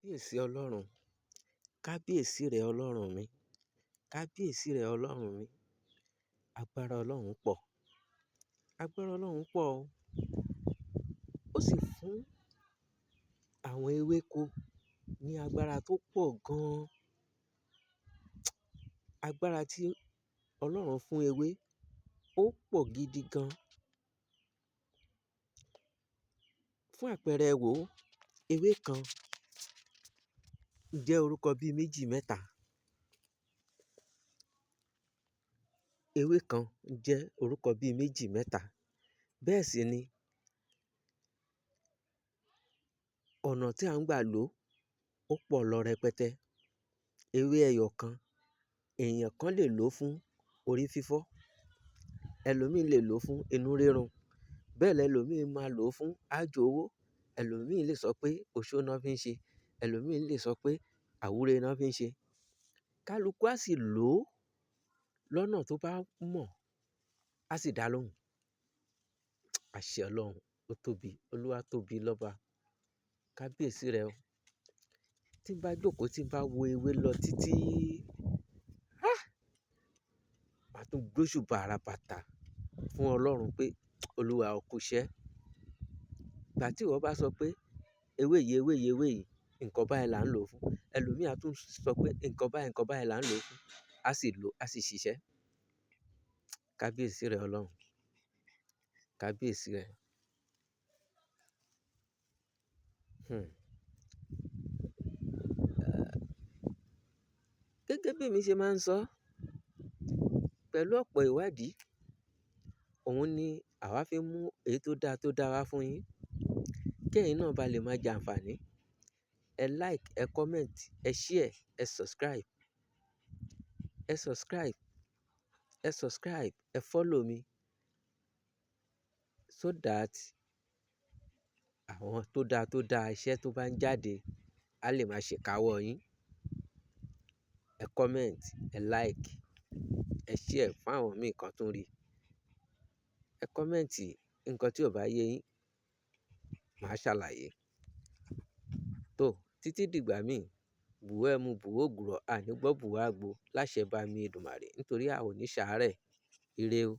Kábíyèsí Ọlọ́run, kábíyèsí rẹ Ọlọ́run mi, kábíyèsí rẹ Ọlọ́run mi. Agbára Ọlọ́run pọ̀. Agbára Ọlọ́run pọ̀ o. Ó sì fún àwọn ewéko ní agbára tó pọ̀ gan. Agbára tí Ọlọ́run fún ewé ó pọ̀ gidi gan. Fún àpẹẹrẹ wò, ewé kan jẹ́ orúkọ bí méjì mẹ́ta. Ewé kan jẹ́ orúkọ bí méjì mẹ́ta. Bẹ́ẹ̀ sì ni ọ̀nà tí à ń gbà lò ó pọ̀ lọ rẹpẹtẹ. Ewé ẹyọ kan, èèyàn kan lè lò ó fún orí fífọ́, ẹlòmíì lè lò ó fún inú rírun, bẹ́ẹ̀ lẹlòmíì máa lò ó fún ajo owó, ẹlòmíì lè sọ pé oṣó ná fi ń ṣe, ẹlòmíì lè sọ pé àwúre ná fi ń ṣe. Kálukú á sì lò ó lọ́nà tó bá mọ̀, á sì dá lóhùn. Àṣẹ Ọlọ́run ó tóbi, Olúwa tóbi lọ́ba. Kábíyèsí rẹ o. Tí n bá jókòó, tí n bá wo ewé lọ títí, ah! Màá tún gbóṣùbà ara bàtà fún Ọlọ́run pé Olúwa ó kú iṣẹ́. Ìgbà tí ìwọ bá sọ pé ewé yìí, ewé yìí, ewé yìí, nǹkan báyìí là ń lò ó fún. Ẹlòmíì á tún sọ pé nǹkan báyìí là ń lò ó fún. A sì lò, a sì ṣiṣẹ́. Kábíyèsí rẹ Ọlọ́run. Kábíyèsí rẹ. Hmm. Gẹ́gẹ́ bí èmi ṣe máa ń sọ, pẹ̀lú ọ̀pọ̀ ìwádìí, òun ni àwa fi ń mú èyí tó dáa wá fún yín. Kí ẹ̀yin náà bá lè máa jẹ àǹfààní. Ẹ like, ẹ comment, ẹ share, ẹ subscribe. Ẹ subscribe, ẹ subscribe, ẹ follow mi so that àwọn tó dáa iṣẹ́ tó bá ń jáde a lè máa ṣèkáwọ́ yín. Ẹ comment, ẹ like, ẹ share fún àwọn míì kan tún rí. Ẹ comment nǹkan tí ò bá yé yín, màá ṣàlàyé. Tó, títí dìgbà míì, bùwọ́ ẹmu, bùwọ́ ògùrọ̀, a ní gbọ́ bùwọ́ àgbo láṣẹ bá mi Èdùmàrè nítorí a ò ní ṣàárẹ̀. Ire o.